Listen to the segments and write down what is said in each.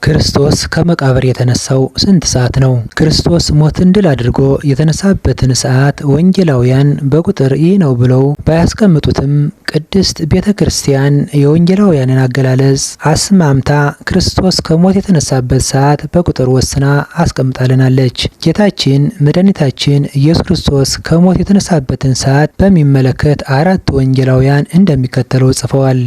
ክርስቶስ ከመቃብር የተነሳው ስንት ሰዓት ነው? ክርስቶስ ሞትን ድል አድርጎ የተነሳበትን ሰዓት ወንጌላውያን በቁጥር ይህ ነው ብለው ባያስቀምጡትም፣ ቅድስት ቤተ ክርስቲያን የወንጌላውያንን አገላለጽ አስማምታ ክርስቶስ ከሞት የተነሳበት ሰዓት በቁጥር ወስና አስቀምጣልናለች። ጌታችን መድኃኒታችን ኢየሱስ ክርስቶስ ከሞት የተነሳበትን ሰዓት በሚመለከት አራት ወንጌላውያን እንደሚከተለው ጽፈዋል።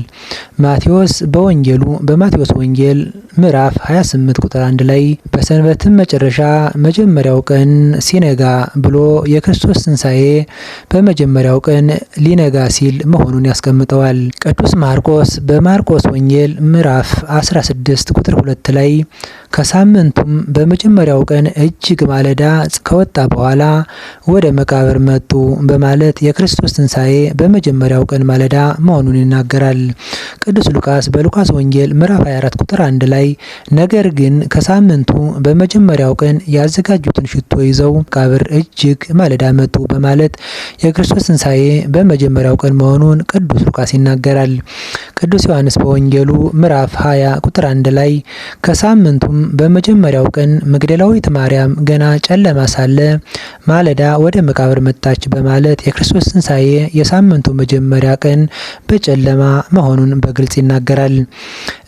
ማቴዎስ በወንጌሉ በማቴዎስ ወንጌል ምዕራፍ 28 ቁጥር 1 ላይ በሰንበትም መጨረሻ መጀመሪያው ቀን ሲነጋ ብሎ የክርስቶስ ትንሣኤ በመጀመሪያው ቀን ሊነጋ ሲል መሆኑን ያስቀምጠዋል። ቅዱስ ማርቆስ በማርቆስ ወንጌል ምዕራፍ 16 ቁጥር 2 ላይ ከሳምንቱም በመጀመሪያው ቀን እጅግ ማለዳ ከወጣ በኋላ ወደ መቃብር መጡ በማለት የክርስቶስ ትንሣኤ በመጀመሪያው ቀን ማለዳ መሆኑን ይናገራል። ቅዱስ ሉቃስ በሉቃስ ወንጌል ምዕራፍ 24 ቁጥር 1 ላይ ነገር ግን ከሳምንቱ በመጀመሪያው ቀን ያዘጋጁትን ሽቶ ይዘው መቃብር እጅግ ማለዳ መጡ በማለት የክርስቶስ ትንሣኤ በመጀመሪያው ቀን መሆኑን ቅዱስ ሉቃስ ይናገራል። ቅዱስ ዮሐንስ በወንጌሉ ምዕራፍ 20 ቁጥር 1 ላይ ከሳምንቱም በመጀመሪያው ቀን መግደላዊት ማርያም ገና ጨለማ ሳለ ማለዳ ወደ መቃብር መጣች በማለት የክርስቶስ ትንሣኤ የሳምንቱ መጀመሪያ ቀን በጨለማ መሆኑን በግልጽ ይናገራል።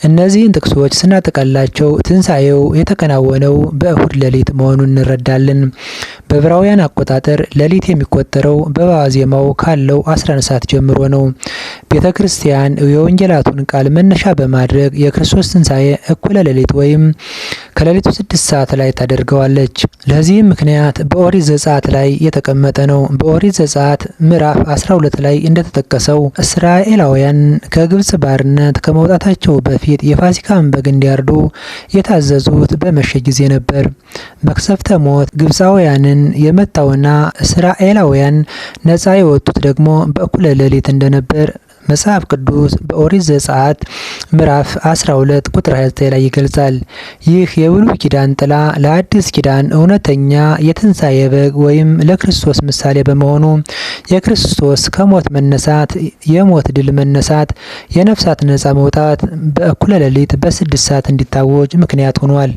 እነዚህን ጥቅሶች ስናጠቃላቸው ትንሣኤው የተከናወነው በእሁድ ሌሊት መሆኑን እንረዳለን። በዕብራውያን አቆጣጠር ሌሊት የሚቆጠረው በዋዜማው ካለው 11 ሰዓት ጀምሮ ነው። ቤተ ክርስቲያን የወንጌላቱን ቃል መነሻ በማድረግ የክርስቶስ ትንሣኤ እኩለ ሌሊት ወይም ከሌሊቱ 6 ሰዓት ላይ ታደርገዋለች። ለዚህም ምክንያት በኦሪት ዘጸአት ላይ የተቀመጠ ነው። በኦሪት ዘጸአት ምዕራፍ 12 ላይ እንደተጠቀሰው እስራኤላውያን ከግብጽ ባርነት ከመውጣታቸው በፊት የፋሲካን በግ እንዲያርዱ የታዘዙት በመሸ ጊዜ ነበር። መቅሰፍተ ሞት ግብፃውያንን የመታውና እስራኤላውያን ነፃ የወጡት ደግሞ በእኩለ ሌሊት እንደነበር መጽሐፍ ቅዱስ በኦሪት ዘጸአት ምዕራፍ 12 ቁጥር 29 ላይ ይገልጻል። ይህ የብሉይ ኪዳን ጥላ ለአዲስ ኪዳን እውነተኛ የትንሣኤ በግ ወይም ለክርስቶስ ምሳሌ በመሆኑ የክርስቶስ ከሞት መነሳት፣ የሞት ድል መነሳት፣ የነፍሳት ነፃ መውጣት በእኩለ ሌሊት በ6 ሰዓት እንዲታወጅ ምክንያት ሆኗል።